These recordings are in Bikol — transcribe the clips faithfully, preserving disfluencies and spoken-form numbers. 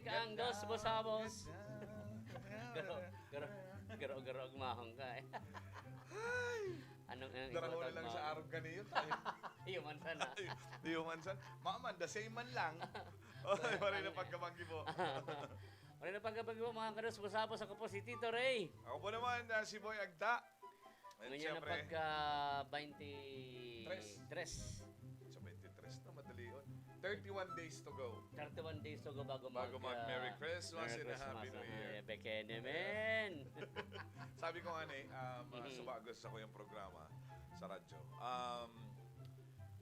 Kang dos busabos. Garo, garo, garo, garo, agmahon ka eh. Anong, anong Dara ko na lang sa arog kaniyo, tayo. Iyo man sana. Iyo man sana. Mama, the same man lang. Oy, maray na pagkabanggi po. Maray na pagkabanggi po, mga kados busabos. Ako po si Tito Ray. Ako po naman, ah, si Boy Agta. And Ngayon na syempre, pagka twenty-three. Tres. Sa twenty-three na, madali yun. Thirty-one days to go. Thirty-one days to go bago mag, Bago mag ah, Merry Christmas Merry and a Happy Christmas, New ah, Year. Bekene, Yes. men. Sabi ko nga ni, um, ah, Mhm. suba gusto ko yung programa sa radyo. Um,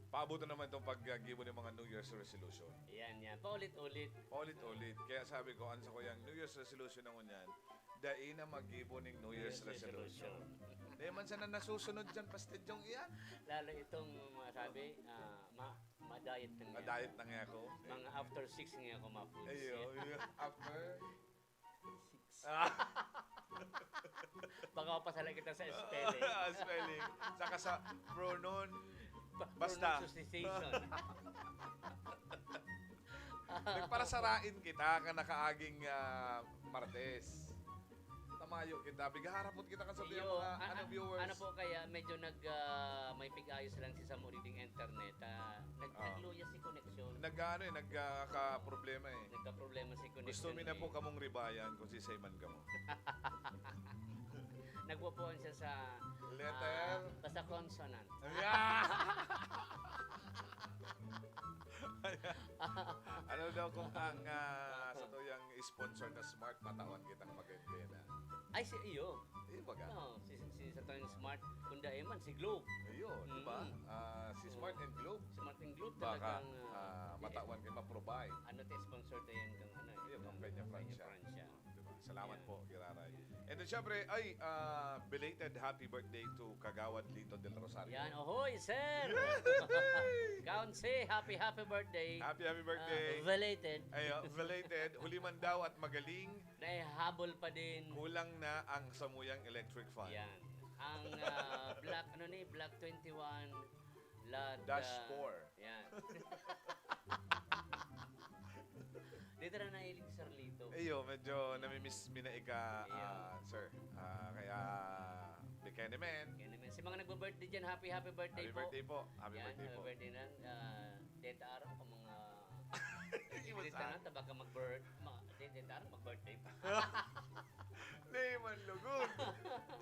paabot na naman itong paggibo ng mga New Year's resolution. Yan, yan. Paulit-ulit. Paulit-ulit. Kaya sabi ko, ang sa kuyang New Year's resolution na ngunyan, dai na maggibo ning New Year's New Year's resolution. resolution. Dai man sana nasusunod dyan, pastidyong iyan. Lalo itong masabi, ah, ma-, ma-diet na nga. Ma-diet na nga ako. Mga after six nga ako ma-foods. Ayo, yun. After? Six. Ah. Baka mapasala kita sa spelling. Ah, spelling. Saka sa pronoun. Ba-, Basta. Pronunciation. Nagparasarain kita kan nakaaging, ah, Martes. Tamayo kita. Bigaharapot kita kan sa Iyo, mga, a-, ano, a-, viewers. Ano po kaya, medyo nag, ah, may pig-ayos lang si Samuel ding internet. Ah, nag-, Oo. nagluya si koneksyon. Nag-, ano eh, nagkakaproblema eh. Nagkaproblema si connection Gusto mi na eh. po kamong ribayan kung sisay man kamo. Nagpupuan siya sa, Letter? ah, basta consonant. Yeah! Ano daw kung ang, ah, sa tuyang sponsor na Smart, matawan kitang mag-antena? Ay, si iyo. Iyo baga? Oo, si, si, sa tuyang Smart, kung dai man, si Globe. Iyo, di ba? Mm. Ah, si Smart Oo. and Globe. Smart and Globe Baka, talagang, ah, ah, eh, matawan kayo, ma-provide. Ano, te, sponsor tayo yan kang ano, eh, Iyo, kang kang Peña Peña Francia. Francia. Di ba? Salamat Yan. po, Kiraray. And then, syempre, ay, ah, belated happy birthday to Kagawad Lito Del Rosario. Yan, ohoy, sir! Yay! Kaunsi, happy, happy birthday. Happy, happy birthday. Ah, belated. Ay, oh, belated. Huli man daw at magaling. Nahihabol pa din. Kulang na ang samuyang electric fan. Yan. Ang, ah, Black, ano ni? Black twenty-one, Lot, Dash ah, four. Yan. Dito na nahilig si Sir Lito. Iyo, medyo namimiss mi na ika, Iyo. ah, sir. Ah, kaya, Bikini Man. Bikini Man. Si mga nagbo-birthday dyan, happy, happy birthday Happy po. birthday po. Happy Yan, birthday happy po. birthday na. Ah, Teta Aram, kung mga Iwan Dito saan? na, tabaka mag-birth-, ma-, di, di, tara, mag-birthday pa. Di man lugod.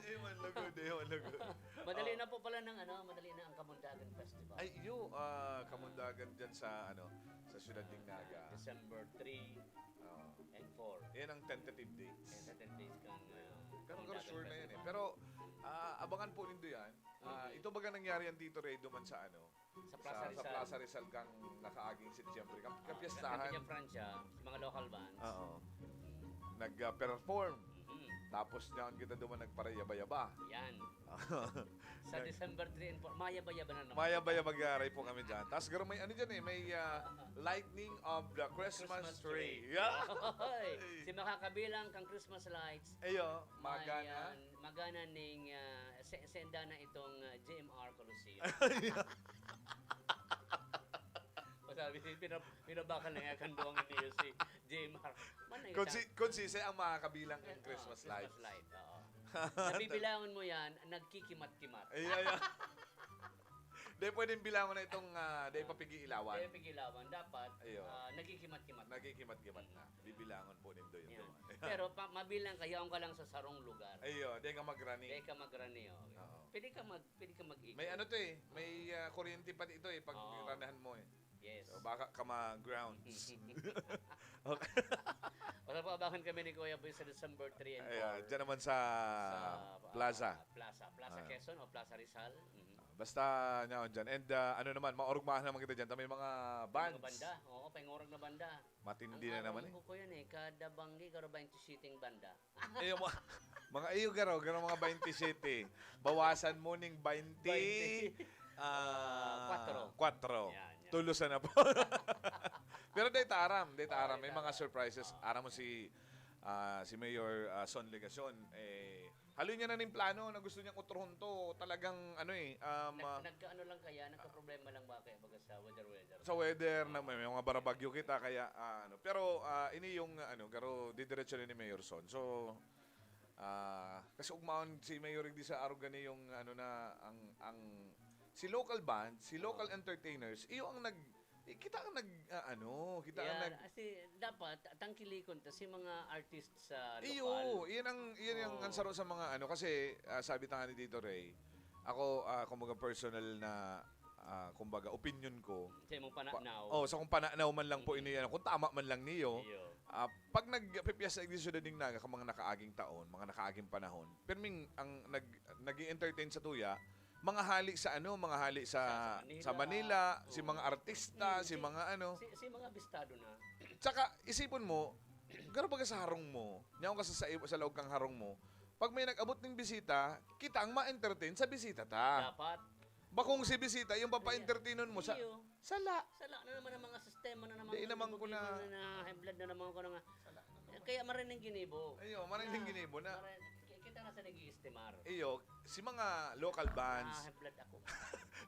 Di man lugod, di man lugod. Madali Oh. na po pala ng ano, madali na ang Kamundagan Festival. Ay, iyo, ah, Kamundagan dyan sa, ano, sa Siyudad ng Ah, Naga. December three Oo. and four. Yan ang tentative dates. Tentative dates kang, ah, Pero, pero Kamundagan sure na yan eh. Festival. Pero, ah, abangan po nindo yan. Ah, Mhm. ito baga nangyari yan dito, Ray, duman sa ano, Sa Plaza sa, sa Rizal. Plaza Rizal kang nakaaging Setyembre. Kap-, Ah, kapyastahan. Kapyastahan, Francia, sa mga local bands. Oo. Mm. Nag, ah, perform. Mhm. Tapos naon kita duman nagparayaba-yaba. Yan. Sa Nag- December three and four, mayaba-yaba na naman. Mayaba-yaba, mag-aaray po kami dyan. Tapos garo may ano dyan eh, may, ah, lightning of the Christmas Christmas tree. tree. Yeah. Hoy! Si makakabilang kang Christmas lights. Ayo, magana. Mayan, magana ning, ah, se-, senda na itong, ah, G M R Coliseum. Masabi, pina-, pinabakan na nga kan duwang niyo si J M R. Man, Kung ita- si, kung si Sir ang makakabilang ng Eh, Christmas oo, Christmas lights. light, oo. Nabibilangon mo yan, nagkikimat-kimat. Ay, ay, ay. Di pwedeng bilangon na itong, ah, di Ah. papig-iilawan. Di papig-iilawan. Dapat, Ayun. ah, nagkikimat-kimat na. Nagkikimat-kimat na. Mm. Bibilangon po nindo yun Yan. doon. Pero pa, mabilang ka, yaon ka lang sa sarong lugar. Ayun, di ka magrani. Di ka magrani, okay. Oo. Pwede ka mag-, pwede ka mag-ikot. May ano to eh, may, ah, kuryente pati ito eh, pag Oo. ranahan mo eh. Yes. So, baka ka ma-grounds. Okay. Basta po, abangan kami ni Kuya Boy sa December three and Ayan, four. dyan naman sa Sa, Plaza. ah, Plaza. Plaza Ah. Quezon o Plaza Rizal. Mhm. Ah, basta, nyaon dyan. And, ah, ano naman, maorog naman kita dyan. May mga May mga bands. banda. Oo, pangorog na banda. Matindi Ang na naman araw eh. ko, Kuya, ni, kada banggi, garo twenty-seven banda. Iyo, mga, mga iyo, garo, garo mga twenty-seven. Bawasan mo ning twenty, Twenty. ah, Kwatro. kwatro. Yan, yan. Tulusan na po. Pero dahil ta aram, dahil ta Oo, aram, dahil may ta mga aram. surprises. Oo. Aram mo si, ah, si Mayor, ah, Son Legacion, eh, Haloy niya na ning plano na gusto niyang utrohon 'to, talagang ano, eh, um, Nag ah, nagkaano lang kaya, nagkaproblema lang ba kaya baga sa weather-weather? Sa weather na Oo. may may mga barabagyo kita kaya, ah, ano. Pero, ah, ini yung ano, garo didiretso na ni Mayor Son. So, ah, kasi ugmaon si Mayor igdi sa arog gani yung ano na, ang ang si local band, si local Oo. entertainers, iyo ang nag eh, kita ang nag-aano, kita ang Yan, nag kasi dapat tangkilikon ta si mga artist sa Iyo, lokal. iyan ang, iyan ang Oo. ansaro sa mga ano, kasi, ah, sabi ta nga ni Tito Ray, ako, ah, kumbaga personal na, ah, kumbaga opinyon ko. Sa imong Pa pananaw. oh, sa kung pananaw man lang po Mm. ini, ano, kung tama man lang niyo, Iyo. ah, 'pag nagpipiyesta igdi sa Syudad nin Naga, kan mga nakaaging taon, mga nakaaging panahon, pirming ang nag-, nag-e-entertain sa tuya, mga hali sa ano, mga hali sa, Sa, sa Manila. sa Manila, si Oo. mga artista, Hmm, si si mga ano. si si mga abistado na. Tsaka, isipon mo, garo baga sa harong mo, nyaon ka sa sa sa laog kang harong mo, 'pag may nag-abot ning bisita, kita ang ma-entertain sa bisita ta. Dapat. Bakong si bisita, yung Kaya, papaentertainon mo sa iyo. sala. Sala na naman ang mga sistema na naman Di ng naman ko gobyerno na na, na high blood na naman ko na nga. Sala na naman. Kaya maray ning ginibo. Ayo, maray ning Na, ginibo na. maray, ki-, kita na sa nag-iistimar. Iyo, si mga local bands, Ah, high blood ako.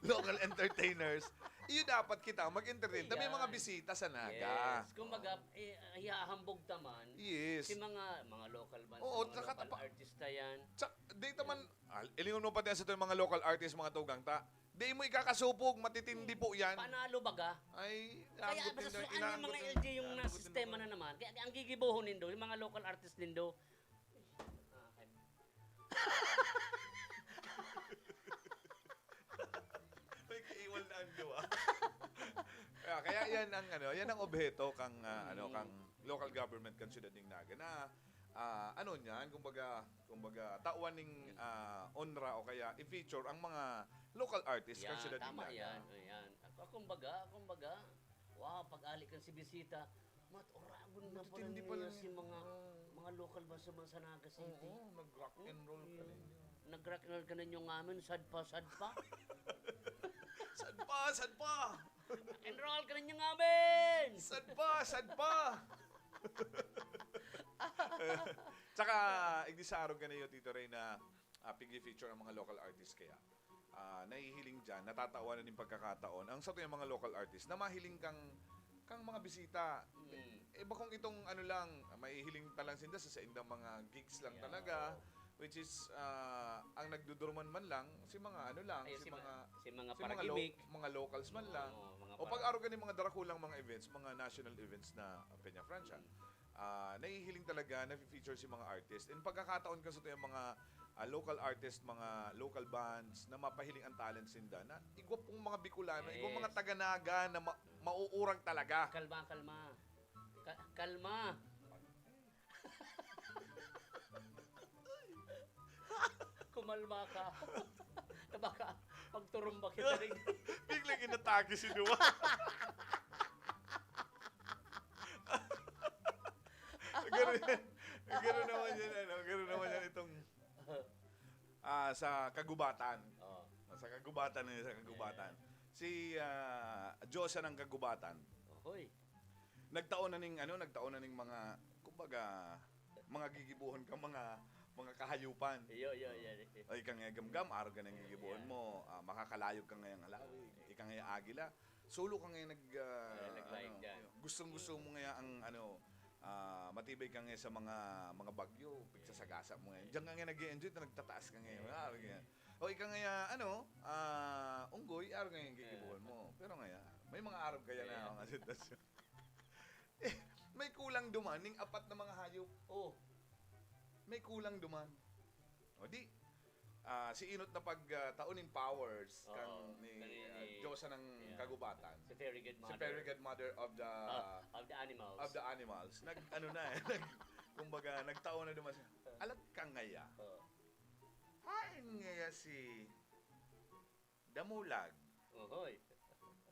local entertainers, iyo dapat kita ang mag-entertain. Ta may mga Yan. bisita sa Naga. Yes. Kumbaga, eh, ihahambog ta man Yes. si mga, mga local bands, Oo, mga tsaka local tapa- artista yan. Tsa-, di ta man, Yan. ah, ilingon mo pati sa ito yung mga local artist, mga tugang ta. Di mo ikakasupog, matitindi po yan. Panalo baga. Ay, Kaya nagot basta din su-, daw, ano yung mga inagot din, L G U na nagot din sistema naman. na naman. Kaya ang gigibohon nindo, yung mga local artist nindo. Ah, ay. May kaiwal na ang duwa. Kaya, kaya yan ang, ano, yan ang obheto kang, ah, ano, Mm. kang local government kan Siyudad nin Naga na, ah, ano niyan, kumbaga, kumbaga, tawan ning, Mm. ah, onra o kaya i-feature ang mga local artist kan Yan, Siyudad nin tama Naga. yan, ayan. Ako, kumbaga, kumbaga, wow, pag-ali kan si bisita, mat-, oragon na pala Matitindi pala niya niya. si mga, Ah. mga local ba sa, sa Naga City? Oo, nag-rock Hmm? and roll ka Yun. ninyo. Nag-rock and roll ka ninyo ngamin, sad pa, sad pa. Sad pa, sad pa! Rock and roll ka ninyo ngamin! Sad pa, sad pa! Tsaka, igdi sa arog ka na yun, Tito Ray, na, ah, pigi-feature ang mga local artists kaya. Ah, nahihiling diyan, natatawanan nin pagkakataon ang satuyang mga local artist na mahiling kang, kang mga bisita. Mm. Eh, bakong itong ano lang, mahihiling ta lang sinda sa saindang mga gigs lang Yeah, talaga, oo. which is, ah, ang nagduduruman man lang, si mga ano lang, Ay, si si ma-, mga, si mga si mga lo-, paragimik. mga locals man Oo, lang. mga O pag para- araw gani mga darakulang mga events, mga national events na Peñafrancia. Mm. Ah, nahihiling talaga, nafe-feature si mga artist. In pagkakataon kasi ito yung mga, ah, local artist, mga local bands na mapahiling ang talent sinda na igwa pong mga Bicolano, igwa mga Yes. taga Naga na ma-, mauurag talaga. Kalma, kalma. Ka-, kalma. Kumalma ka. Na baka magturumba kita rin. Biglang inatake si Duwa. Ganun, ganun naman yan, ano, ganun naman yan itong, ah, sa kagubatan. Oo. Sa kagubatan, eh, sa kagubatan. Yeah. Si, ah, Diyosa ng Kagubatan. Ohoy. Nagtao na ning, ano, nagtao na ning mga, kumbaga, mga gigibohon ka, mga, mga kahayupan. Iyo, iyo, iyo. O, ika nga gamgam, arog ka nang gigibohon Yeah. mo, ah, makakalayog ka ngayang halawig. Ika nga agila, solo ka ngayon nag, ah, Ayan, nag-live ano, dyan. gustong-gusto mo ngayon ang, ano, ah, matibay ka ngayon sa mga, mga bagyo, pigsasagasa mo ngayon. Diyan ka ngayon nag-e-enjoy, ta nagtataas ka ngayon. Yeah. Ah, ganyan. O, ika ngayon, ano, ah, unggoy, arog ngayon gigibuhan Yeah. mo. Pero ngayon, may mga arog kaya na Yeah. mga sitwasyon. Eh, may kulang duman, ning apat na mga hayop. Oh. May kulang duman. O di, ah, si inot na pag, ah, tao ning powers Oo, kan ni, kani ah, ni Diyosa ng Yeah. Kagubatan. Si Fairy Godmother. Si Fairy Godmother of the Ah, of the animals. of the animals. Nag, ano na eh, nag, kumbaga, nagtao na duman siya. Ah. Alat ka ngaya. Oo. Hain ngaya si Damulag. Ohoy.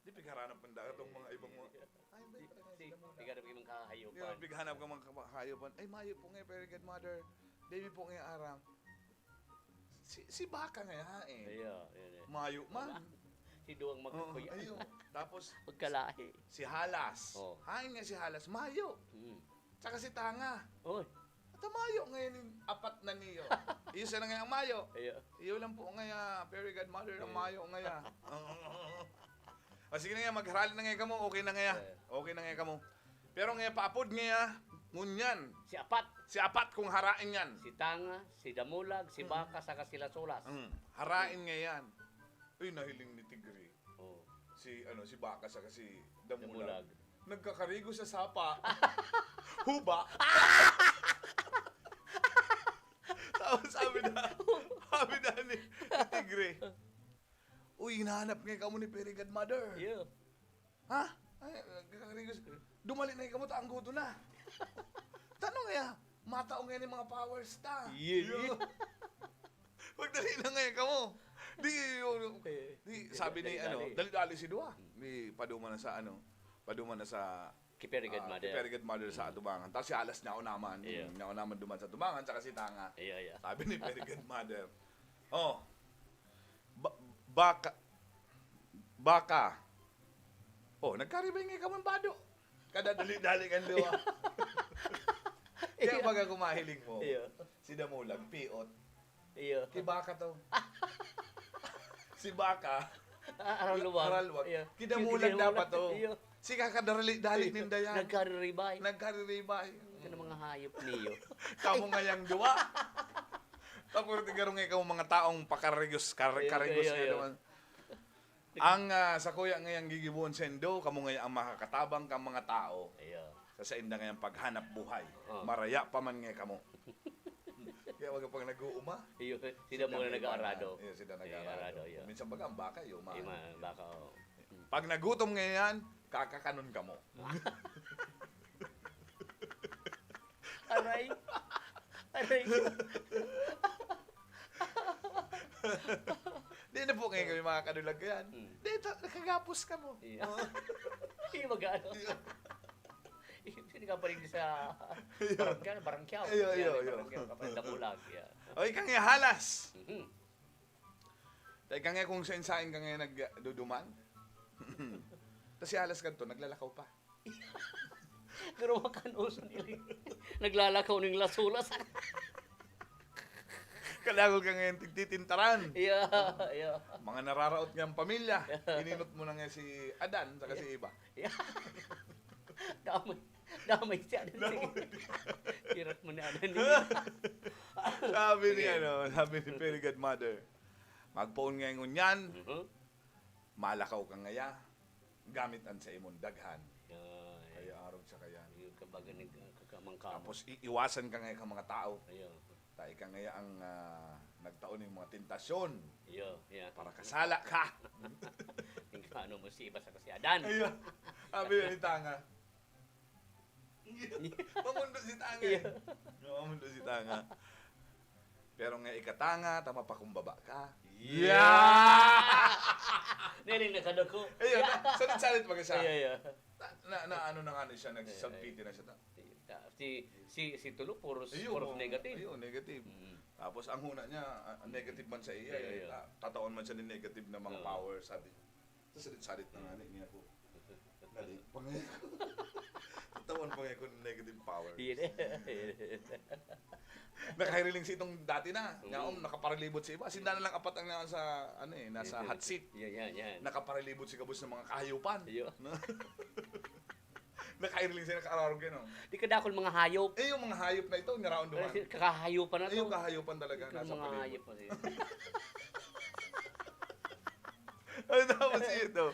Di pigharanap man daw itong mga ibang mga, "Ay, may Si, pala si, si Damulag." Tiga na ibang kahayupan. Di ba, pighanap ka mga kahayopan. "Ay, mayo po ngayon, Fairy Godmother. Baby po ngayon, Aram." Si, si Baka ngayon, eh. Iya, yun eh. Mayo man. Si Duwang Oo, magkakuya. ayun. Tapos, Magkalahi. si Halas. Oh. Hain nga si Halas, mayo. Mm. Tsaka si Tanga. Oy. Tamayo ngayon yung apat na niyo. Iyo sana ngayon ang mayo. Iyo. Iyo lang po ngaya, fairy godmother, ang mayo ngaya. Oo. Ah, sige na nga, magharali na nga kamo, okay na nga. Eh. Okay na nga kamo. Pero nga, paapod nga, ngunyan. Si Apat. Si Apat kung harain yan. Si Tanga, si Damulag, si Mm. Baka, saka si Lasulas. Mm, harain nga yan. Uy, nahiling ni Tigre. Oh. Si, ano, si Baka saka si Damulag. Damulag. Nagkakarigo sa sapa. Huba. Tapos sabi na, sabi na ni Tigre, "Uy, hinahanap nga kamo ni Fairy Godmother." Yeah. Ha? Ay, nagkakarigo sa, dumali na kamo, ta anggodo na. Tanong nga, matao nga ni mga powers ta. Yeah, Yo. Yeah. Magdali na nga kamo. Di, yo, yo, Eh, di, di, sabi ni, dali-dali. Ano, dali-dali si Dua. Hmm. Di, paduma na sa, ano, paduma na sa, Ki Fairy ah, Godmother. Ki Fairy Godmother sa Hmm. atubangan. Tapos si Alas niya ako naman. Yeah. Niya ako naman duman sa atubangan, saka si Tanga. Yeah, yeah. Sabi ni Fairy Godmother, "Oh, ba-, baka, baka." Oh, nagkaribay nga kamo bado. Kadadali-dali kan duwa. Kaya Iyo. Baga kumahiling mo, Iyo. Si Damulag, piot. Iyo. Ki Baka to. Si Baka, Ah, aralwag. Aralwag. Iyo. Ki Damulag dapat to. Iyo. Si kakadarali-dali Iyo. Ninda yan. Nagkariribay. Nagkariribay. Ito na mga hayop niyo. Kamo nga yang duwa. Tapos tigaro nga ikaw mga taong pakarigos, kar-, Iyo, karigos iyo, nga iyo. Naman. Ang, ah, sakuya ngayang gigibohon saindo, kamo ngaya ang makakatabang kan mga tao Iyo. Sa sainda ngayang paghanap buhay. Oh. Maraya pa man ngaya kamo. Kaya wag pang nag-uuma. Iyo, sila Sila muna may nag-aarado. Iyo, sila Iyo, nag-aarado. Arado, iyo. Minsan baga ang baka, iyo, Iyo, umaan. Ma-, baka, oh. Pag nagutom ngayon, kakakanon kamo. Aray. Aray. Di na po ngayon kami makakadulag yan. Hmm. Di, ta-, nakagapos ka mo. Iya. Oh. Yung mag-ano. Iya. Yung sinigapaling sa Iya. Barangay, Barangay. Iyo, Yan, iyo, may iyo. Barangay, kapag nabulag, yan. O, ikang ihalas. Mhm. Teka nga kung sain-sain ka ngayon nagduduman. Tas si Alas kadto, naglalakaw pa. Pero makanoso nila. Naglalakaw ning lasulas. Kadagol ka ngayon tigtitintaran. Yeah, yeah. Mga nararaot niyang pamilya. Ininot mo na nga si Adan saka si Eva. Yeah. Damay. Damay si Adan. Damay. Sige. Hirap mo na, Adan. Sabi ni Sige. Ano, sabi ni Fairy Godmother, "Magpoon ngayon ngunyan, Mhm. malakaw ka ngaya, gamit an sa imong daghan." Ay. Kaya arog sa kayan. Yung kabaga ni, kakamangkang. Tapos i-, iwasan ka ngaya ka mga tao. Ayun. Ta ika ngaya ang, ah, nagtao ning mga tentasyon. Iyo, yeah. Para kasala ka. Yung ano mo si Eva saka si Adan. Ayun. Sabi ni Tanga. Mamundo si Tanga eh. Iyo. Mamundo si Tanga. Pero nga ikatanga, ta mapakumbaba ka. Yeah! Yeah! Niling nakadako. Ayun, Yeah! na-, salit-salit pa siya. Iyo, iyo. Na, na, na ano na nga ni siya, Iyo, nagsasalpiti iyo. Na siya. Ta- Iyo, ta-, si, si, si Tulo, puros, Iyo, puros oo. Negative. Iyo, negative. Mm. Tapos ang huna niya, ah, negative man sa iya, Iyo, eh, iyo. ta-, tatawan man siya ni negative na mga Oo. Power, sabi. Sasalit-salit na nga ni, niya po. Dali, pangay ko. Tatawan pa nga ko ng negative power. Iyo na. Nakahiriling si itong dati na. Mm. Yaon, nakaparalibot sa iba. Sinda na lang apat ang nga sa, ano eh, nasa Iyo, hot seat. Yan, yan, yan. Nakaparalibot si gabos ng mga kahayupan. Iyo. No? Nakahiriling siya, nakaararog yan, oh. Di ka dakul mga hayop. Eh, yung mga hayop na ito, naraon Pero duman. si-, kakahayupan na Eh, to. yung kahayupan talaga, Ikaw nasa mga palibot. Hayop kasi. Ano tapos ito?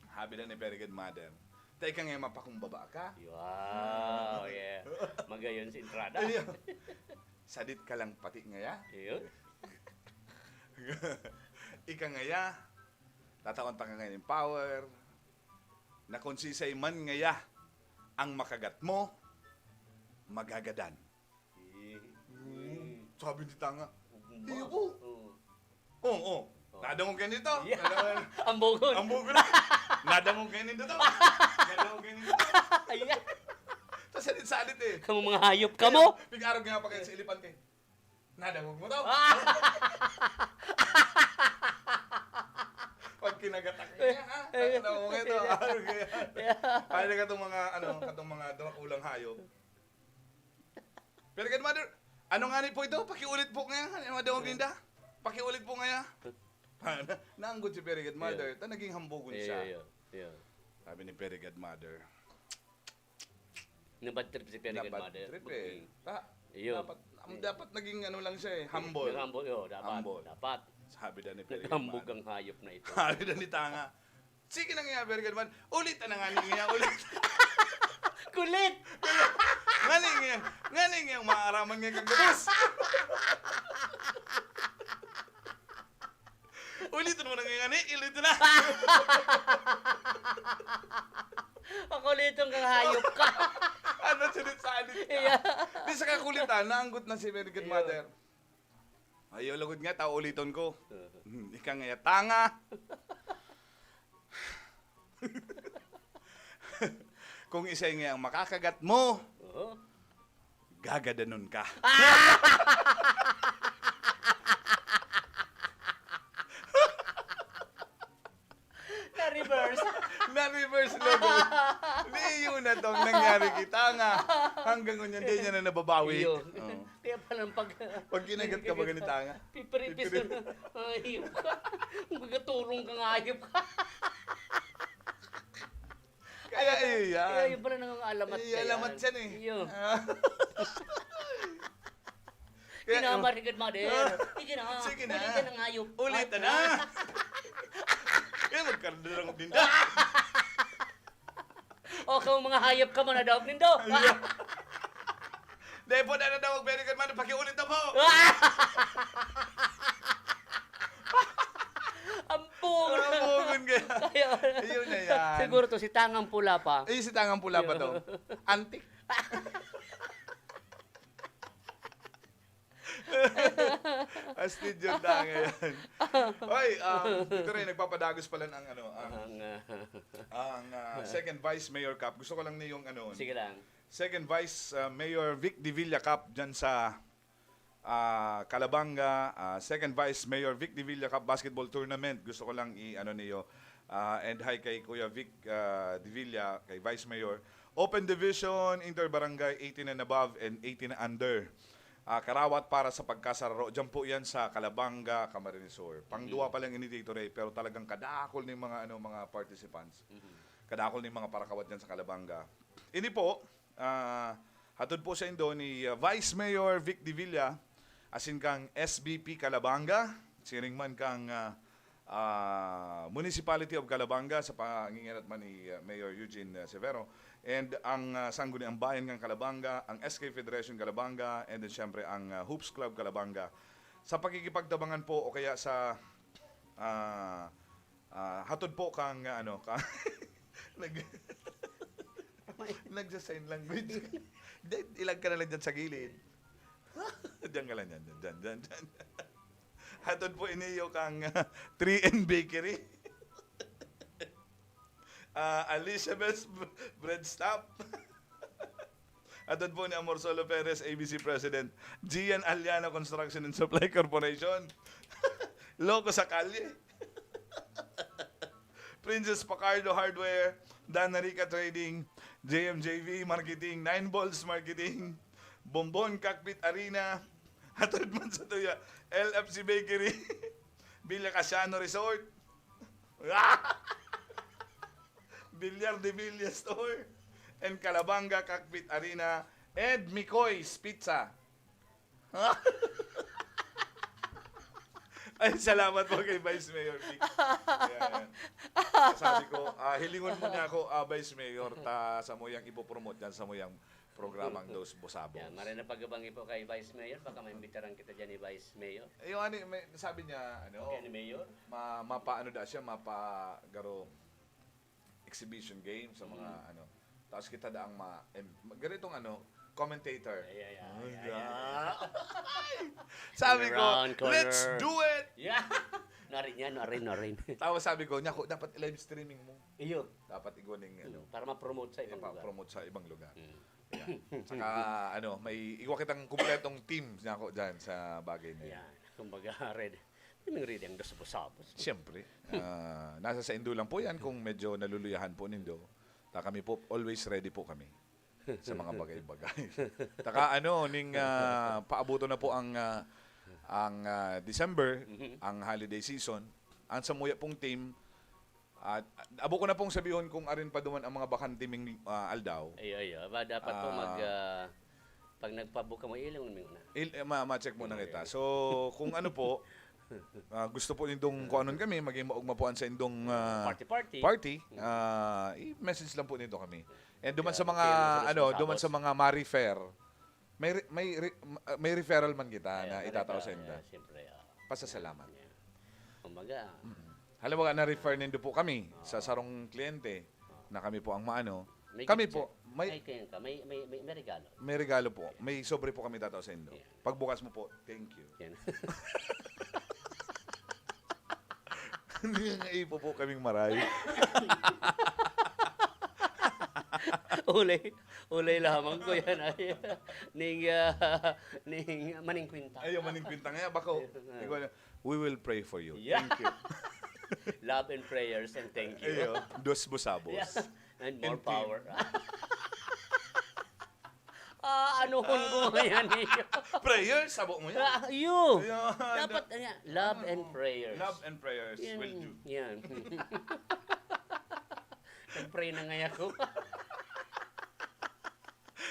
Habi lang ni Very Good Mother. Teka nga, mapakumbaba ka. Wow, yeah. Magayon sa entrada. Ayun. Sadit ka lang pati ngaya. Ayun. Ika ngaya, tatawan pa ka ngayon ng power, na kung sisay man ngaya ang makagat mo, magagadan. Eh, Hmm. eh. Sabi ni Tanga, Ugma. "Iyo po." Oo. Oo, oo. Oh. Nadangog kayo nito? Yeah. Nadangog. Ang bugol. Ang bugol. Nadangog kayo nito. Nadangog kayo nito. Ayan. Tas salit-salit eh. Kamo mga hayop kamo. Pig-arog nga pa kayo sa elepante. Nadangog mo to? Ah! Pag kinagatak niya, ha? Eh, eh, Ano mo nga ito? eh, Arog yan. Yeah. Kaya na katong mga, ano, katong mga drakulang hayop. Very good, mother. Ano nga ni po ito? Pakiulit po nga. Ano yung madungog ninda? Pakiulit po nga. Naanggot si Very good, mother. Ta naging hambugon siya. Iyo, iyo. Sabi ni Very good, mother. Nabad trip si Very good, mother. Nabad trip eh. Ta, iyo. Dapat, ang dapat naging ano lang siya eh, humble. Humble, iyo, dapat. Humble. Dapat. Sabi daw ni Very good, mother. Naghambog ang hayop na ito. Sabi daw ni Tanga, "Sige na nga, Very good, mother. Ulit na nga niya, ulit." Kulit! Ngani nga, ngani nga, maaraman nga kagabos. Ulitin mo na nga ngani, ulitin na. Pakuliton kang hayop ka. Ano, sunit-sanit ka? Iya. Di sa kakulitan, naanggot na si Very good, mother. Ayaw lugod nga, ta uliton ko. Hmm, ika nga ya, Tanga. Kung isay nga ang makakagat mo, Oo. Gagadanon ka. Na-reverse. Na-reverse lugod. Di yun na tong nangyari kita nga. Hanggang ngunyan, di niya na nababawi. Iyo. Oo. Kaya palang pag Pag kinagat ka ba ganito, nga? Pipiripis Pipirip- na. Ay, hayop ka. Magkatulong ka nga, hayop ka. Kaya iyo yan. Kaya yun pala nangangalamat Iyo, ka alamat yan. Yan eh. Iyo. Ah. Kaya, Kinamarigad, mother. Ah. Sige na. Sige na. Ulit ka ng hayop. Ulit na. Ay, na. Kaya magkaroon na lang din. O, kung mga hayop ka, manadaog nindo. Iyo. Dahil po na nadawag, very good man. Pakiulit na po. Ang bungon. Ang bungon kaya. Kaya, Ayun na yan. Siguro to, si Tangang Pula pa. Ay, si Tangang Pula pa to. Ayun. Antik. Astid yun, Tanga yan. Hoy, um, ito rin, nagpapadagos pala ang, ano, ang, Ang, ah, ang, ah, Second Vice Mayor Cup. Gusto ko lang na yung, ano, Sige lang. Second Vice, ah, Mayor Vic Devilla Cup dyan sa, ah, Calabanga. Ah, Second Vice Mayor Vic Devilla Cup Basketball Tournament. Gusto ko lang i-, ano niyo, ah, and hi kay Kuya Vic, ah, Devilla, kay Vice Mayor. Open Division, Inter Barangay, eighteen and above and eighteen and under. Ah, karawat para sa pagkasararo. Diyan po yan sa Calabanga, Camarines Sur. Pangduwa pa lang ini dito, Ray, pero talagang kadakol ng mga, ano, mga participants. Mhm. Kadakol ng mga parakawat dyan sa Calabanga. Ini po, ah, hatod po sa indo ni, ah, Vice Mayor Vic Devilla, asin kang S B P Calabanga, siring man kang, ah, ah, Municipality of Calabanga sa pangingirat man ni, ah, Mayor Eugene, ah, Severo, and ang, ah, Sangguniang Bayan ng Calabanga, ang S K Federation Calabanga, and then syempre ang, ah, Hoops Club Calabanga. Sa pakikipagtabangan po o kaya sa, ah, ah, hatod po kang, ah, ano, ka, nag-, nagsa-sign language. Diyan, ilag ka na lang dyan sa gilid. Diyan ka lang, dyan, dyan, dyan, dyan, dyan. Hatod po iniyo kang, ah, three N Bakery. Ah, Alicia's Best Br-, Bread Stop. Hatod po ni Amor Solo Perez, A B C President. Gian Aliana Construction and Supply Corporation. Loco sa Kalye. Princess Pacardo Hardware, Dana Rica Trading, J M J V Marketing, Nine Balls Marketing, Bombon Cockpit Arena, hatod man sa tuya, L F C Bakery, Villa Casiano Resort, Villar de Villa Store, and Calabanga Cockpit Arena, and Mikoy's Pizza. Ay, salamat po kay Vice Mayor Vic. Ayan. Sabi ko, ah, hilingon mo niya ako, ah, Vice Mayor, ta sa mo yang ipopromote dyan, sa mo yang programang Dos Bosabos. Yan, maray na pagkabangi po kay Vice Mayor, baka maimbitaran kita dyan ni Vice Mayor. Eh, yung ano, may, sabi niya, ano, Kaya ni Mayor? ma-, mapaano da siya, mapagaro exhibition game sa mga, Mm. ano. Tapos kita daang ma-, em, ganitong ano, commentator. Ay, ay, ay, Ay, ay, ay. ah. Sabi ko, Around corner. "Let's do it!" Yeah. Narin yan, narin, narin. Tapos sabi ko, "Nyako, dapat live streaming mo." Iyo. Dapat igwa ning, ano, Mm, para ma-promote sa eh, ibang lugar. pa-promote sa ibang lugar. Mm. Yeah. Saka, ano, may igwa kitang kumpletong team, nyako, dyan sa bagay na yun. Yan. Kumbaga, ready. Yun ang ready ang Dos Bosabos. Siyempre. Ah, nasa sa indo lang po yan kung medyo naluluyahan po nindo. Ta kami po, always ready po kami. sa mga bagay-bagay. Taka ano, ning, ah, paabuton na po ang, ah, ang, ah, December, Mhm. ang holiday season. Ang samuya pong team, at abo ko na pong sabihon kung arin pa duman ang mga bakante ming, ah, aldaw. Ay, ay, ah, ba, dapat po Ah. mag, ah, pag nagpabuka mo, ilang mo na. Il-, eh, ma-, ma-check muna Okay. kita. So, kung ano po, ah, gusto po nindong kuanon kami, maging maugma po ang sa indong, ah, Party-party. party, Mm. ah, i-message lang po nindo kami. And duman Kaya sa mga, okay lang sa ano, duman sa responsables. mga ma-refer, may re-, may re-, ma-, may referral man kita Ayan, na itatao sa ma-refer, inda. ayan, siyempre, ah. Pasasalamat. Ayan. Kumbaga, Mm. Halimbawa, na-refer nindo po kami sa Ah. sarong kliyente Ah. na kami po ang maano. May Kami gift po, siya. may Ay, kaya ka, may, may, may, may regalo. may regalo po. May sobre po kami tatao sa indo. Yeah. Pagbukas mo po, thank you. Yan. Ipo po kaming maray. Ulay, ulay lamang ko yan ay. Ning, ah, ning maning kwinta. Ay, yung maning kwinta nga, bako. Ayun nga. Ikaw na, "We will pray for you. Yeah. Thank you." Love and prayers and thank you. Ayo, dos busabos. Yeah. And more And team. power. Ah, anuhon ko ngayon, iyo. Prayers, sabo mo yan? Ah, iyo. Ayan. Dapat, ayan, love and Ano? prayers. Love and prayers Yan, will do. yan. Nag-pray na ngayon ako.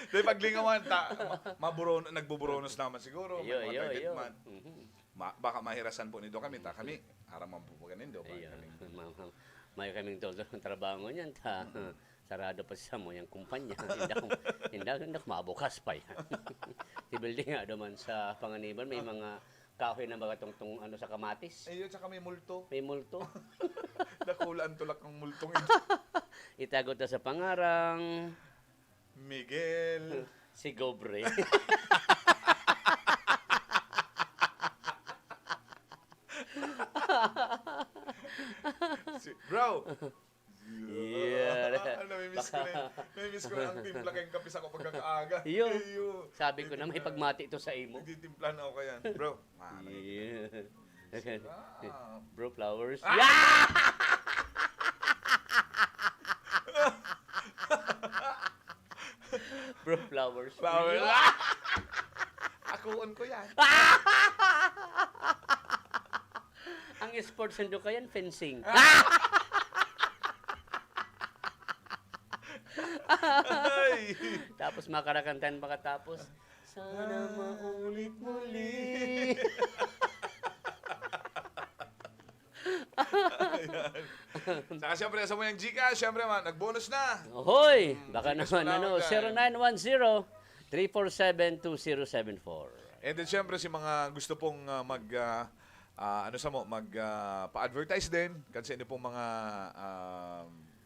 Di, paglingawan, ta-, ma-, maburon-, nagbuburonos naman siguro, may Iyo, mga iyo, target iyo. man. Mhm. Ma-, baka mahirasan po nindo kami, ta kami, aram man po ba nindo, ba Iyo. kaming Ma-, ma-, may kaming todo ng trabaho niyan, ta Mm. sarado pa sa mo yung kumpanya. Hindi ako, hindi ako, hindi ako mabukas pa yan. Si building nga naman sa Panganiban, may Ah. mga kahoy na mga tungtong, ano, sa kamatis. Ayun, tsaka may multo. May multo. Dakula ang tulak ng multong ito. Itago ta sa pangarang Miguel. Si Gobre. Si, bro! Yeah. Namimiss ko na yun. Baka Namimiss ko na ang timpla kayong kape sa ako pagkakaaga. Iyo. Iyo. Sabi ko na may Timpla. pagmati ito sa imo. Nagtitimplahan ako kaya. Bro, maano na kita. Yeah. Sarap. Bro, flowers. Ah! Yeah! Bro, flowers. Flowers. Yeah! Akuon ko yan. Ang sports nindo kayan, fencing. Ay! Tapos makarakantan pagkatapos, "Sana maulit muli." Ayan. Saka siyempre, sa muyang GCash, siyempre, ma-, nag-bonus na. Ohoy! Hmm, Baka GCash naman, mo lang, ano, guys. zero nine one zero, three four seven, two zero seven four. And then, siyempre, si mga gusto pong, ah, mag, ah, ah, ano sa mo, mag, ah, pa-advertise din, kan sa inyo pong mga, ah,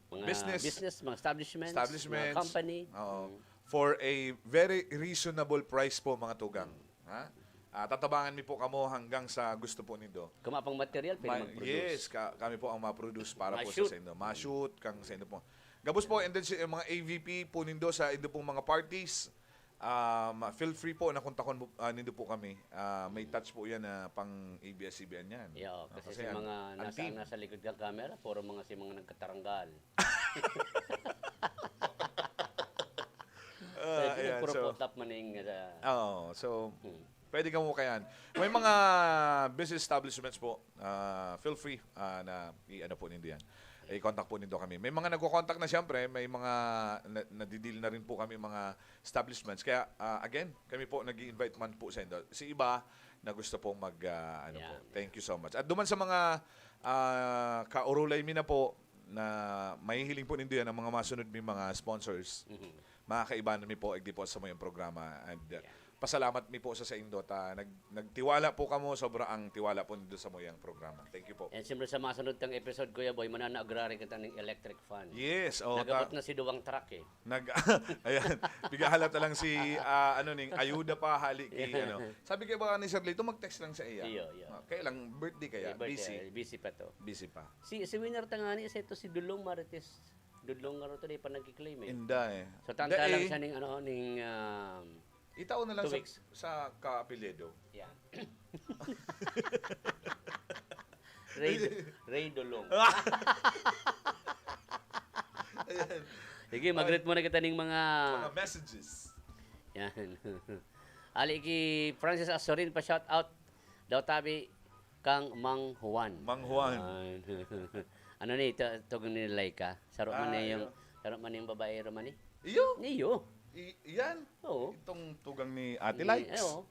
Mga business, business, mga establishments, mga establishments. company. Oo. Mm. For a very reasonable price po, mga tugang. Mm. Ha? Ah, tatabangan mi po kamo hanggang sa gusto po nindo. Kung mapang material, pwede Ma-, mag-produce. yes, ka-, kami po ang ma-produce para po sa, Ma-shoot. sa indo. Ma-shoot, kang sa indo po. Gabos po, and then si, yung mga A V P po nindo sa indo pong mga parties, um, feel free po na kontakon mo, ah, nindo po kami. Ah, may touch po yan na pang A B S C B N yan. Yeah, oh, Ah, kasi kasi sa yan, mga ang nasa, team. nasa likod ng camera, puro mga si mga nagkataranggal. Ah, Pwede ayan, so, nagpuro-put up maning, ah, Oo, so, Hmm. pwede kamo kayan. May mga business establishments po, ah, feel free, ah, na i-ano po nindo yan. I-contact po nindo kami. May mga nagko-contact na siyempre, may mga na, nadideal na rin po kami mga establishments. Kaya, ah, again, kami po nag-i-invite man po sa indo. Si iba na gusto pong mag, ah, ano po. Yan, Thank yan. you so much. At duman sa mga, ah, kaurulay mi na po, na mahihiling po nindo yan ang mga masunod mi mga sponsors. Mhm. Mga kaibanan mi po, igdi po sa mayong programa. And, uh, Yeah. pasalamat mi po sa saindo ta nag-, nagtiwala po kamo, sobra ang tiwala po nindo sa mayong programa. Thank you po. And siyempre sa masunod tang episode, Kuya Boy, mananagrari kita ng electric fan. Yes, oh, Nagabot ta- na si Duwang Truck eh. Nag-, ayan, pigahalat na lang si, ah, ano ning, ayuda pa, hali ki, Yeah. ano. Sabi kay baka ni Sir Lito, mag-text lang sa iya. Iyo, iyo. Ah, kaya lang, birthday kaya, May birthday, busy. busy pa to. Busy pa. Si, si winner ta nga ni, sa ito si Dulong Marites. Dulong nga rin ito, di pa nagkiklaim eh. Inda eh. So, tanda Dae. lang siya ning, ano, ning, um, Itaw na lang Two sa, weeks. sa kaapelyido. Yeah. Ray, Ray Dulong. Ayan. Sige, mag-greet muna kita ning mga Mga messages. Yan. Ali ki Francis Azorin, pa-shout out daw tabi kang Mang Juan. Mang Juan. Yan. Ano ni, tu-, tugon ni Laika? Saro man Ah, ni yung, iyo. Saro man ni yung babae, Romani? Iyo. Iyo. I-, yan. Oo. Itong tugang ni Ate Ni-, Likes. Oo.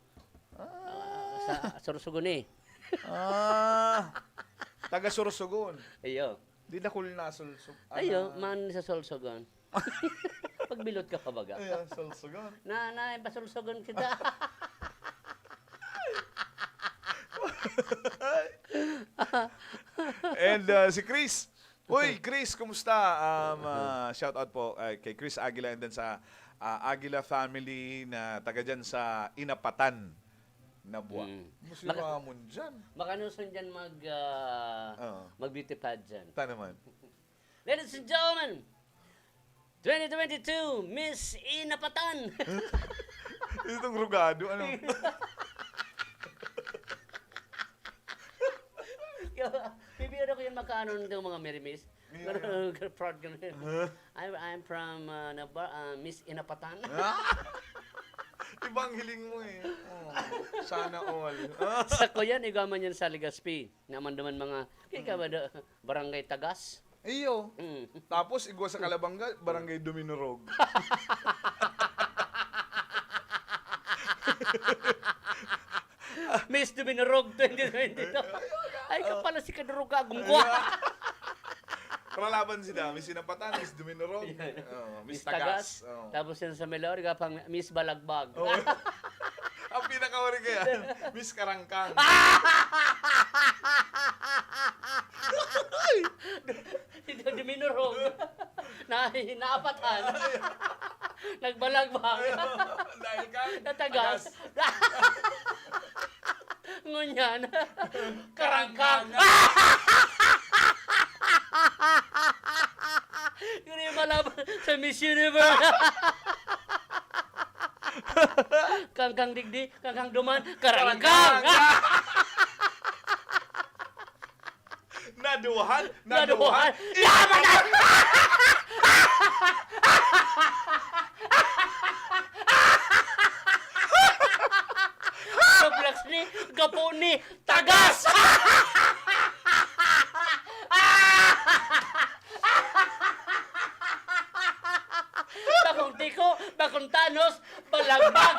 Ah. Ah, sa Sorsogon eh. Ah. Taga Sorsogon. Iyo. Di dakul na Sorsogon. Ayo, Ano? Man sa Sorsogon. Pagbilot ka pa baga. Ayan, Sorsogon. Na, na, pasulsogon kita. And, uh, si Chris. Uy, Chris, kumusta? Um, uh, shout out po, uh, kay Chris Aguila and then sa, uh, Aguila family na taga dyan sa Inapatan na buwa. Mm. Maka- Muslimamon dyan. Makanuson dyan mag, ah, Oo. mag-beauty pageant. Ta naman. Ladies and gentlemen, twenty twenty-two, Miss Inapatan. Itong rugado, ano? Bibiro ko yung makaano ng mga Mary Miss. Yeah, yeah. Proud ka na yun. Huh? I'm, I'm from, uh, Navar-, uh, Miss Inapatan. Ah! Ibang hiling mo eh. Oh, sana all. Sa Kuyan, igwa man yan sa Legazpi. Naman naman mga, kaya ka ba da-, barangay Tagas? Iyo. Mm. Tapos, igwa sa Calabanga, barangay Duminorog. Miss Duminorog twenty twenty-two. Ay, ka pala si Kadurog ka, gungkwa. Ay, ah. Karalaban sila, Miss Inapatan, Miss Duminorog, Yan. oh, Miss Miss Tagas. Tagas. Oh. Tapos yan sa Melorica, pang Miss Balagbag. Oh. Ang pinakauri kaya, Miss Karangkang. Si Duminorog. Na, naapatan. Nagbalagbag. Dahil ka Natagas. tagas. Ngunyan. Karangkang. Yun yung malaban sa Miss Universe. Kangkang digdi, kangkang duman, karangkang. Karangkang. Naduhan, Naduhan. naduhan. Yaman na! Sobrang ni, gapo ni, tagas! Bakong tiko, bakong tanos, balagbag!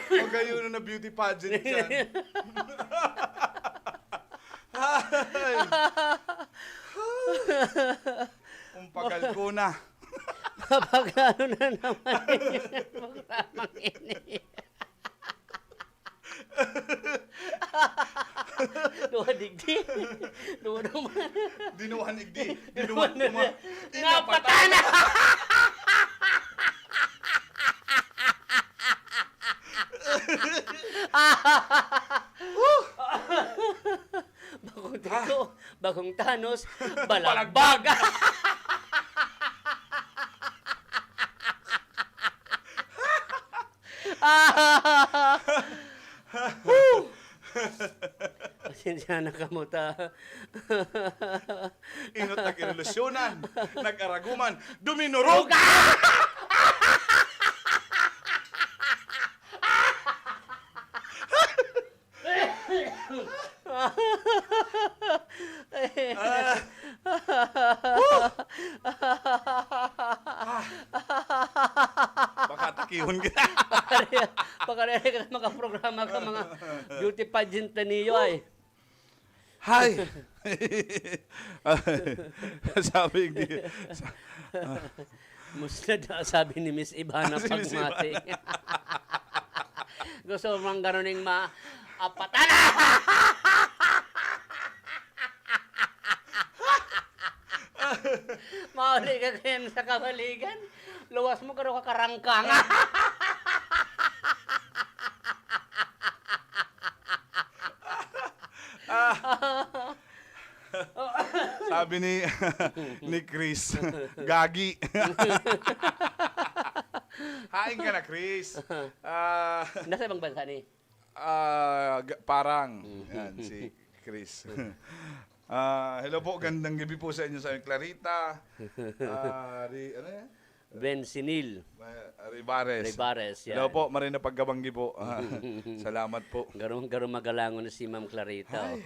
Magayon na beauty pageant yan. Ay. Kung pagal ko na. Mapagano na naman yung programang ini. Duha digdi. Duha naman. Dinuhan igdi. Dinuhan Dinuhan kuma. na. Inapatan. Napatan na. Bakong tiko, bakong tanos, balagbag. Balagbag. Woo! Pasensya na kamo ta. Inot nag-irelasyonan, nag-araguman, duminurog! Ah. Woo! Ah. Baka takihon kita. Pakare-, pakare ka na makaprograma ka, mga beauty pageant na niyo ay. Hi! Sabi, di, sa-, ah. Musta daw, sabi ni Miss Ivana Ah, si Miss Pagmati. Ivana. Gusto mong ganun yung ma-, apatan na! Mauli ka kayan sa kabaligan. Luwas mo, karo ka karangkang. Sabi ni, ni Chris, "Gagi." Hain ka na, Chris. Ah, Nasa ibang bansa ni? ah, ga- parang. Yan, si Chris. Ah, hello po, gandang gabi po sa inyo sa Clarita. Ah, ri, ano yan? Ben Sinil. Ah, Ribares. Ribares, yan. Hello po, Marina Pagkabanggi po. Ah, salamat po. Garong, garong magalangon na si Ma'am Clarita. Ay.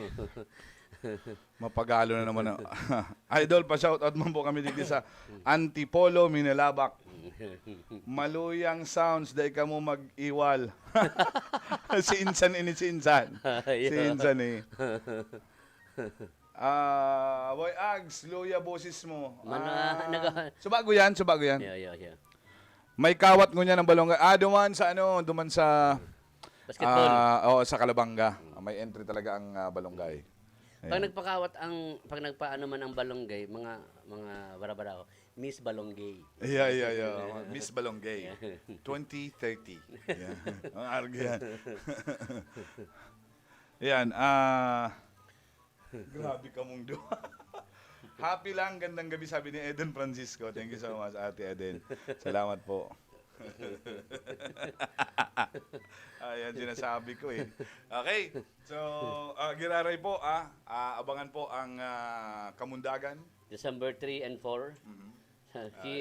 Mapagalo na naman. Ah. Idol, pa-shoutout man po kami dito sa Antipolo, Minalabac. Maluyang sounds, dai kamo mag-iwal. Si Insan ini, si Insan. Si Yeah. Insan eh. Ah, Boy Ags, luya boses mo. Mana- Ah, naga- subago yan, subago yan. Yeah, yeah, yeah. May kawat ngunyan ang balonggay. Ah, duman sa ano, duman sa Basketball. Ah, oo, sa Calabanga. Ah, may entry talaga ang ah, balonggay. Pag Ayan. nagpakawat ang, pag nagpaano man ang balonggay, mga, mga barabaraho, Miss Balonggay. Yeah, yeah, yeah. Miss Balonggay. twenty thirty. Yeah. Ang argo yan. Yan. Ah, grabe kamong duha. Happy lang, gandang gabi, sabi ni Eden Francisco. Thank you so much, Ate Eden. Salamat po. Ayan, sinasabi ko eh. Okay, so, ah, Giraray po, ah, ah, abangan po ang ah, Kamundagan. December three and four. Mhm. Si,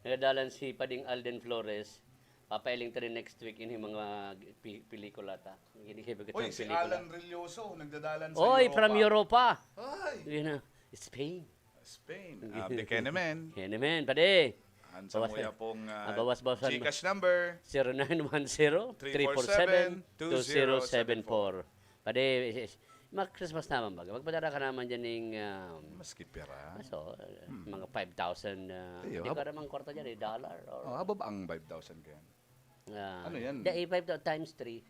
nagdadalan si Pading Alden Flores. Papailing ta rin next week ini mga pi- pelikula ta. Hindi kayo Uy, si pelikula. Alan Relioso, nagdadalan sa Oy, Europa. From Europa. Ay, Yun na. Spain. Spain. Ah, Bekenemen. Yan naman, pade. Ang sa Bawas- muya pong ah, Mabawas-bawasan mo. Gcash number. Zero nine one zero, three four seven, two zero seven four. Pade, eh, eh, mag-Christmas naman baga. Magpadara ka naman dyan ng ah, Maski pera. so, uh, mga five thousand, uh, Iyo, hindi hab- ka naman kwarta dyan, eh, dollar. Or, Oh, haba ba ang five thousand kaya? ah, Ano yan? Hindi, eh, five thousand times three.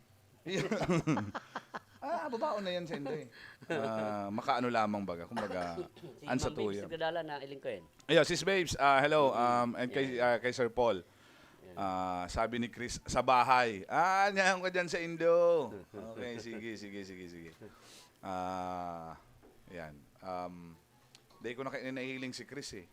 Ah, babaon na yan sa Inday. Ah, makaano lamang baga, kumbaga, Si an sa Ma'am Babes tuya. Nagdadala na, iling ko yun. Ayo, Sis Babes, ah, hello, um, and kay, ah, kay Sir Paul. Ah, sabi ni Chris, sa bahay. Ah, niyan ko dyan sa Indo. Okay, sige, sige, sige, sige. Ah, yan. Um, di ko na kayo nahihiling si Chris eh.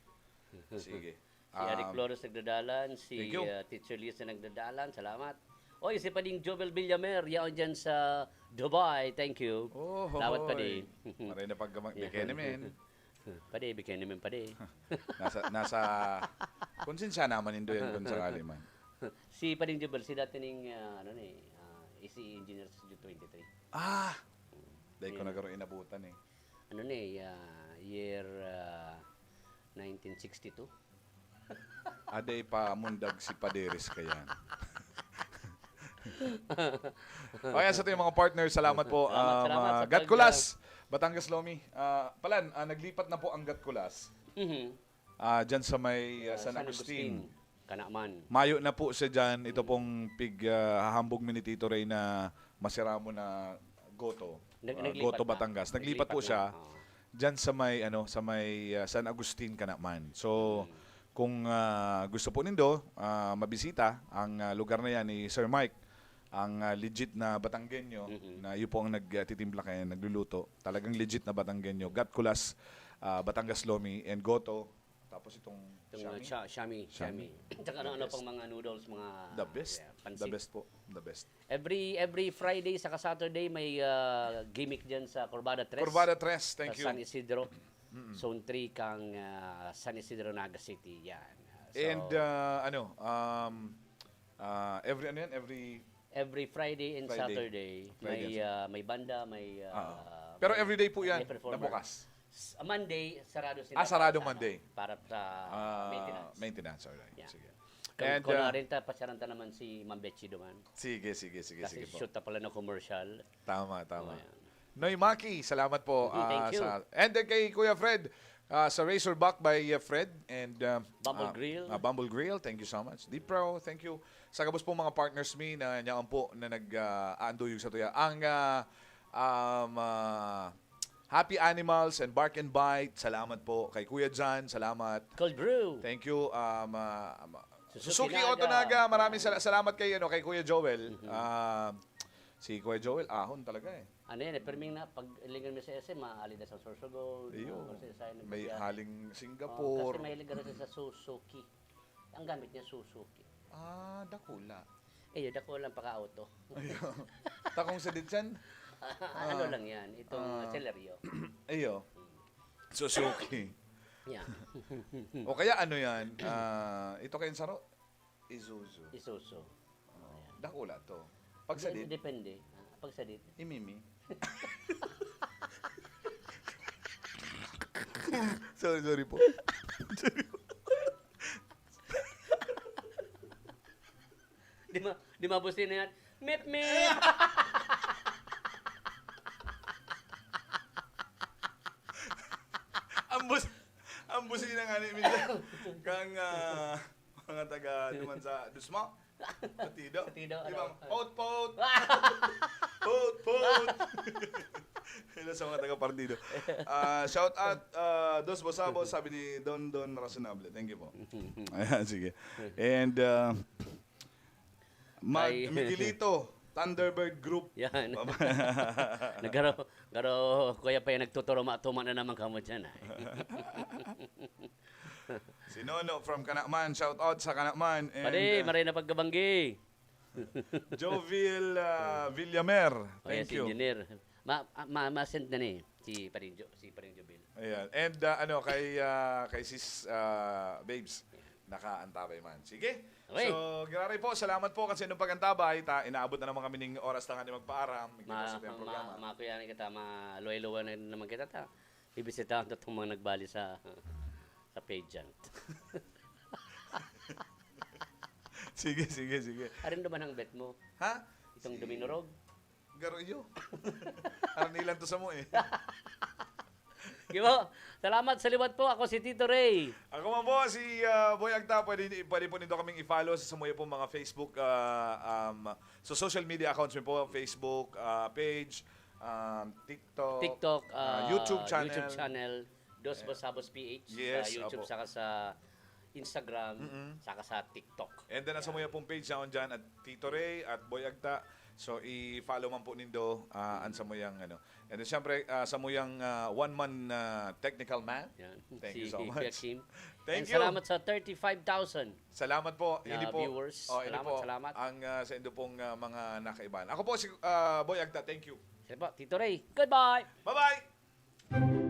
Sige. Si Eric Um, Flores nagdadalan, si thank you. uh, Teacher Liz na nagdadalan, salamat. Oy, si Pading Jovel Villamer, yaon dyan sa Dubai, thank you. Oh, Salamat, hoy. Padi. Maray na pagkamang, di kayo naman. Padi, bigyan naman, Padi. Nasa, nasa, konsensya naman nindo yan kung sakali man. Si Pading Jovel, si dati ning, ah, ano ni, ah, E C E engineer sa Studio twenty-three. Ah! Dahil ko nagkaroon inabutan eh. Ano ni, ah, year ah, nineteen sixty-two. Aday pa mundag si Paderes kayan. O yan, sa ating mga partners, salamat po. Salamat, Um, salamat ah, sa pag- Gatkulas, Batangas Lomi. Ah, palan, ah, naglipat na po ang Gatkulas. Mhm. Ah, dyan sa may ah, Ah, San Agustin. Kanaman. Mayo na po siya dyan. Ito pong pig ah, hahambog mi ni Tito Ray na masiramo na Goto. Nag- ah, naglipat Goto, na. Batangas. Naglipat po Naglipat siya. na. Oo. Dyan sa may ano, sa may ah, San Agustin, Kanaman. So, Mm. kung ah, gusto po nindo ah, mabisita ang ah, lugar na yan ni Sir Mike, ang ah, legit na Batanggenyo, Mm-mm. na iyo po ang nagtitimpla kaya nagluluto. Talagang legit na Batanggenyo. Gatkulas, ah, Batangas Lomi, and Goto. Tapos itong Itong uh, Shami? Sha- Shami, Shami. Shami. Tsaka The ano, ano best. pang mga noodles, mga The best. yeah, The pansit. Best po. The best. Every every Friday saka Saturday may uh, gimmick dyan sa Corbada Tres. Corvada Tres, thank sa you. San Isidro. Zone three kang uh, San Isidro, Naga City. Yan. Uh, so, And uh, ano, um, uh, every ano yan, every every Friday and Friday. Saturday, may Friday. Uh, may banda, may uh, Ah. Pero may- everyday po may yan, performer. Nabukas. S- Monday, sarado sila. Ah, sarado para sa, Monday. Para sa Ah, maintenance. Maintenance, alright. Yeah. Sige. Kung, And, kung uh, narin ta, pasyaran ta naman si Ma'am Betsy duman. Sige, sige, sige, Kasi sige po. Shoot na pala ng commercial. Tama, tama. Oh, yan. Noy Maki, salamat po. Mhm, thank ah, you. Sa, and then kay Kuya Fred, ah, sa Razorback by uh, Fred and uh, Bumble ah, Grill. ah, Bumble Grill, thank you so much. Deep Pro, thank you. Sa gabos pong mga partners mi na niyaon po na nag-aanduyog sa tuya. Ang ah, um, ah, Happy Animals and Bark and Bite, salamat po. Kay Kuya Jan, salamat. Cold Brew. Thank you. Um, ah, um, Suzuki Suzuki Naga. Auto Naga, maraming sal- salamat kay ano, kay Kuya Joel. Mhm. Ah, Si Kuya Joel, ahon talaga eh. Ano yan eh, perming na, pag lingon mo sa S M, maali na sa Sorsogon. Ayun. Kasi sa May nagbibiyahe. haling Oo, Singapore. Kasi mahilig ka rin sa Suzuki. Ang gamit niya, Suzuki. Ah, dakula. Eh, yun, ako lang paka-auto. Ayun. Takong sa Ditsan? ano lang yan, itong Ah. Celerio. Iyo. Suzuki. Yeah. O kaya ano yan? Ah, ito kayong saro? Isuzu. Isuzu. Oh, dakula to. Pagsadit, Depende. Ah, pagsadit. imimi. sorry, sorry po. Sorry po. Di ma, di mabusina yan. Mip, mip! Ang bus, ang busina nga ni minsan. Kang ah, mga taga naman sa Dusma. Partido. Partido, Di ba? ano? Pot, pot. Pot, pot. Hello sa mga taga partido. Ah, shout out, ah, Dos Bosabos, sabi ni Don Don Racionable. Thank you po. Ayan, sige. And uh, Mag Ay. Miguelito, Thunderbird Group. Yan. Nagaro, garo, kuya pa yung nagtuturo, matuma na naman kamo dyan. Ay. Si Nono from Kanakman. Shout out sa Kanakman. And, Padi, uh, maray na pagkabanggi. Jovil uh, Villamer. O, yan, Thank si you. Engineer. Ma, ma, ma-send na ni si Parinjo, si Parinjo Bill. Ayan. And uh, ano, kay, uh, kay Sis uh, Babes, nakaantabay man. Sige. Okay. So, giraray po, salamat po kasi nung pagantabay, ta, inaabot na naman kami ning oras na nga ni magpaaram. Ma, Igibos sa tayong programa. ma, makuya na kita, maluway-luway na naman kita. Ta. Bibisitahan to itong mga nagbali sa sa pageant. sige, sige, sige. Arin naman ang bet mo? Ha? Itong Si- Duminurog? Garo iyo. Arnilan to sa mo eh. Di ba? Salamat sa liwat po. Ako si Tito Ray. Ako man po, si uh, Boy Agta. Pwede, pwede po nito kaming i-follow sa samuya pong mga Facebook, uh, um, so social media accounts mi po, Facebook uh, page, um, TikTok, TikTok, uh, ah, YouTube channel. YouTube channel, Dos Bosabos P H, Yes, sa YouTube, apo. Saka sa Instagram, saka sa TikTok. And then, ang samuya pong page na dyan at Tito Ray at Boy Agta. So, i-follow man po nindo uh, ang samuyang ano. And then, syempre, uh, samuyang uh, one-man uh, technical man. Yan. Thank Si you so Kuya much. Kim. Thank And you. Salamat sa thirty-five thousand. Salamat po. Na Ini po. viewers. Oh, ini Salamat, po. salamat. Ang uh, sa indo pong uh, mga nakaiban. Ako po si uh, Boy Agta. Thank you. Sige po, Tito Ray. Goodbye! Bye-bye!